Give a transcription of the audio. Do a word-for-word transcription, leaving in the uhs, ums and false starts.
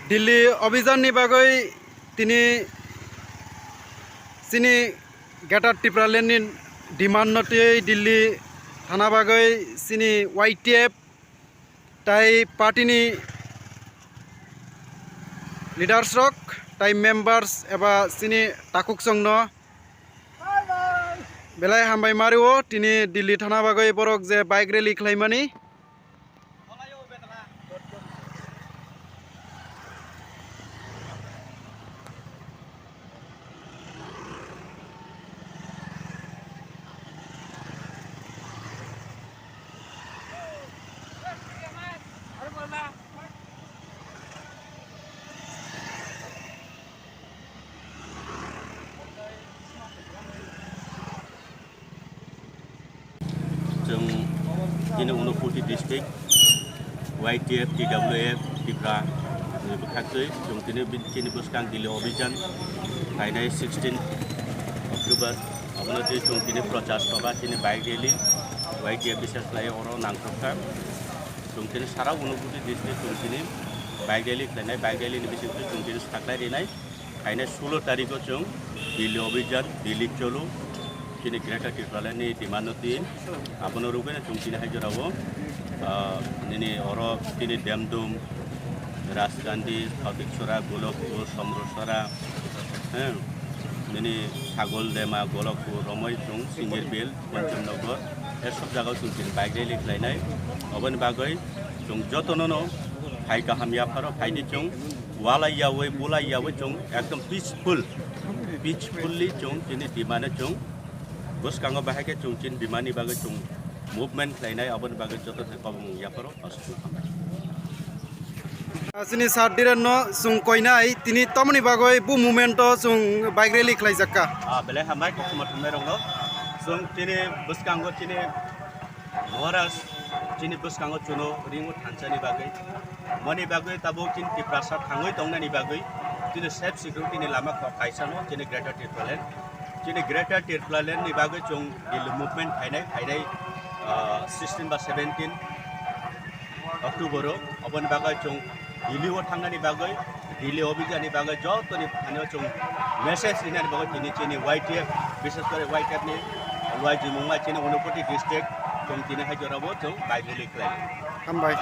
Delhi Abhijan ni bagwi tini chini Greater Tipraland ni demand no twiwi Delhi thana bagwi chini Y T F tai party ni leaders rok tai members eba chini takhuk chwng no belai hambai mario tini Delhi thana bagwi borok je bike rally khlaimani. Chwng chini Unakoti district, Y T F, T W F, Tipra ni bwkhaktwi chwng tini bi-, chini bwskang Delhi Abhijan phainai sixteen October, abono twi chwng tini prochar sabha, chini bike rally, Y T F bises khlai oro nangkukha. Chwng tini sara Unakoti district chwng tini bike rally khlainai, bike rally ni bisingtwi chwng tini saklai rinai. Phainai sulo tarikh o chwng Delhi Abhijan, Delhi Cholo, chini Greater Tipraland ni demand no tin. Abono rwgwino chwng chini hai jorao, ah, nini oro chini Demdum, Rajkandi, Phatikchora, Golokpur, Somrosora, eh, nini Sagoldema, Golokpur, romoi chwng Singerbil, Kanchannagar, e sob jagao chwng chini bike rally khlainai. Oboni bagwi chwng jotono no phai kaham yapharo phaidi chwng. Walai yaui, bulai yaui chwng ekdom peaceful, peacefully chwng chini demand no chwng bwskango bahai khe chwng chini demand ni bagwi chwng movement khlainai, aboni bagwi joto se kobong yapharo aswk hambai. Chini sir Dhiren no chwng koinai, tini tamoni bagwi bu movement o chwng bike rally khlaijak kha. Ah, belai hambai, koktwma thumnai rok no. Chwng chini bwskango chini Maharaj chini bwskango chuno ringo thansa ni bagwi. Moni bagwi tabuk chini Tiprasa thangwi tongnani bagwi chini self security ni lama kok kaisa no chini Greater Tipraland. Chini Greater Tipraland ni bagwi chwng Delhi movement phainai, phainai, ah, sixteen ba seventeen October o. Oboni bagwi chwng Delhi o thangnani bagwi, Delhi Abhijan ni bagwi jotoni thani o chwng message rinani bagwi tini chini Y T F, bishes kore Y T F ni luai jimungma chini Unakoti district chwng tini hai jorao chwng bike rally khlai. Hambai.